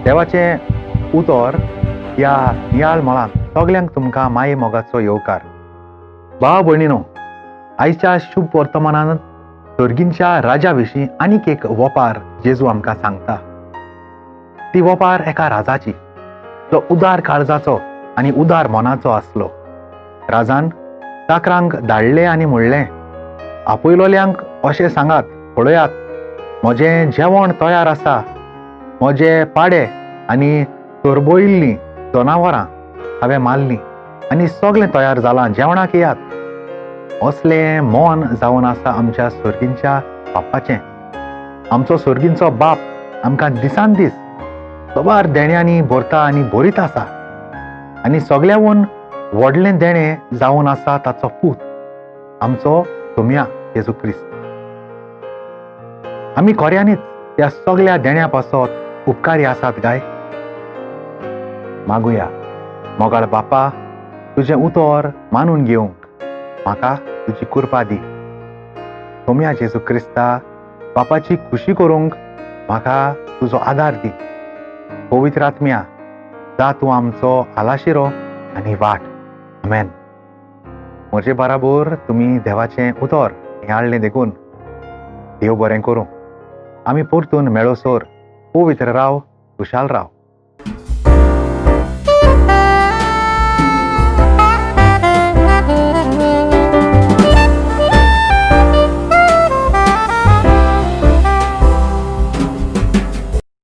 देवाचें उतर ह्या नियाळ मळांत सगल्यांक तुमकां माये मोगाचो येवकार. भाव भयणीनो, आयच्या शुभ वर्तमानान सर्गींच्या राजा विशीं आनीक एक वपार जेजू आमकां सांगता. ती वपार एका राजाची, जो उदार काळजाचो आनी उदार मनाचो आसलो. राजान चाकरांक धाडले आनी म्हणलें, आपयलोल्यांक अशें सांगात, पळयात म्हजें जेवण तयार आसा, म्हजे पाडे आनी चरबयल्लीं जनावरां हांवें मारलीं आनी सगळें तयार जालां, जेवणाक येयात. असलें मन जावन आसा आमच्या सर्गींच्या बापाचें. आमचो सर्गींचो बाप आमकां दिसान दीस साबार देण्यांनी भरता आनी भरीत आसा आनी सगळ्याहून व्हडलें देणें जावन आसा ताचो पूत, आमचो सोम्या जेजू क्रिस्त. आमी खऱ्यांनीच त्या सगळ्या देण्या पासत उपकारी आसात गाय. मागुया, मोगाळ बापा, तुजें उतर मानून घेवंक म्हाका तुजी कृपा दी. सोम्या जेजू क्रिस्ता, बापाची खुशी करूंक म्हाका तुजो आदार दी. पवित्र आत्म्या, जा तूं आमचो आलाशिरो आनी वाट. आमेन. म्हजे बराबर तुमी देवाचें उतर नियाळ्ळें देखून देव बरें करूं. आमी परतून मेळोसर पवित्र राव, खुशाल राव.